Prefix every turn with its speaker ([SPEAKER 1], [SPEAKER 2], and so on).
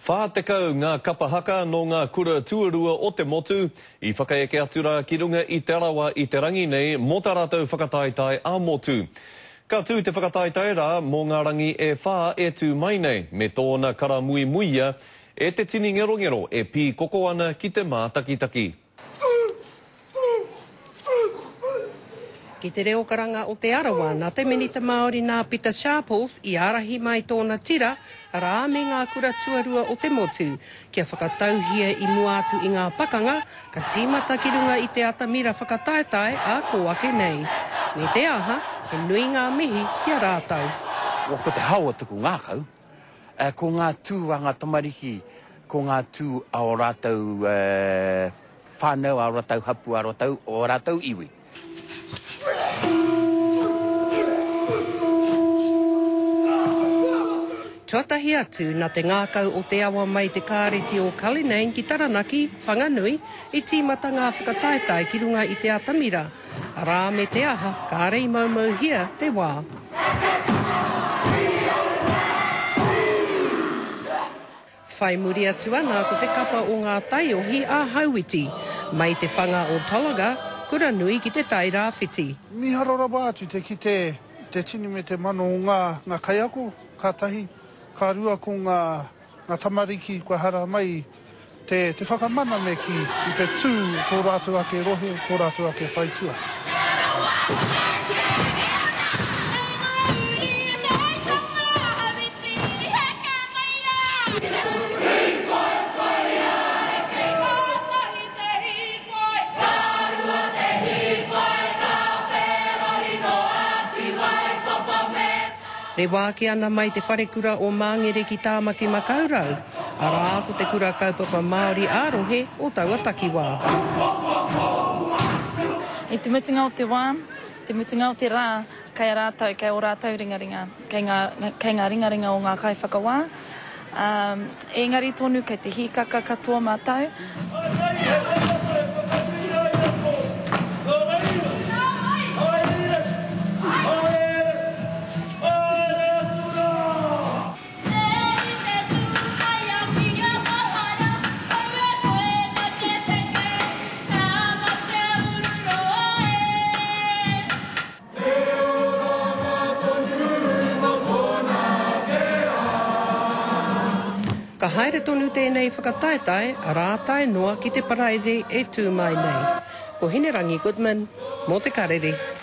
[SPEAKER 1] 40 ngā kapa haka nō ngā kura tuarua o te motu i whakaeke atu rā ki runga i Te Arawa i te rangi nei mō tā rātou whakataetae ā-motu. Ka tū te whakataetae rā mō ngā rangi e whā e tū mai nei, me tōna karamuimuia e te tini ngerongero e pīkoko ana ki te mātakitaki.
[SPEAKER 2] Ki te reo karanga o Te Arawa, nā te Minita Māori nā Pita Sharples i ārahi mai tōna tira, arā, me ngā kura tuarua o te motu, kia whakatauhia i mua atu i ngā pakanga, ka tīmata ki runga i te atamira whakataetae ā kō ake nei. Me te aha, he nui ngā mihi ki a rātou.
[SPEAKER 3] Ko te hao o taku ngākau, Ko ngā tū a ngā tamariki, ko ngā tū a ō rātou whānau, a ō rātou hapū, a ō rātou iwi.
[SPEAKER 2] Tuatahi atu, na te ngākau o te awa mai te kāreti o Cullinane ki Taranaki, Whanganui, i tīmata ngā whakataetae ki runga i te atamira, Arā me te aha, kāre i moumouhia te wā. Whai muri atu ana ko te kapa o ngā taiohi a Hauiti, mai te whanga o Tolaga, Kuranui ki te Tai Rāwhiti.
[SPEAKER 4] Mīharo rawa atu te kite i te tini me te mano o ngā ngā kaiako, ka tahi, ka rua ko ngā ngā tamariki kua hara mai te te whakamana me kī i te tū o tō rātou ake rohe, o tō rātou ake whaitua.
[SPEAKER 2] Rewa ake ana mai te wharekura o Māngere ki Tāmaki Makaurau, arā, ko te kura kaupapa Māori ā-rohe o taua takiwā.
[SPEAKER 5] I te mutunga o te wā, i te mutunga o te rā, kei a rātou, kei ō rātou ringaringa, kei ngā, kei ngā ringaringa o ngā kaiwhakawā. Ā, engari tonu kei te hīkaka katoa mātou.
[SPEAKER 6] He oranga tonu mo tona ake ra.
[SPEAKER 2] Ka haere tonu tēnei whakataetae, arā tae noa ki te Paraire e tū mai nei. Ko Hinerangi Goodman, mō Te Karere.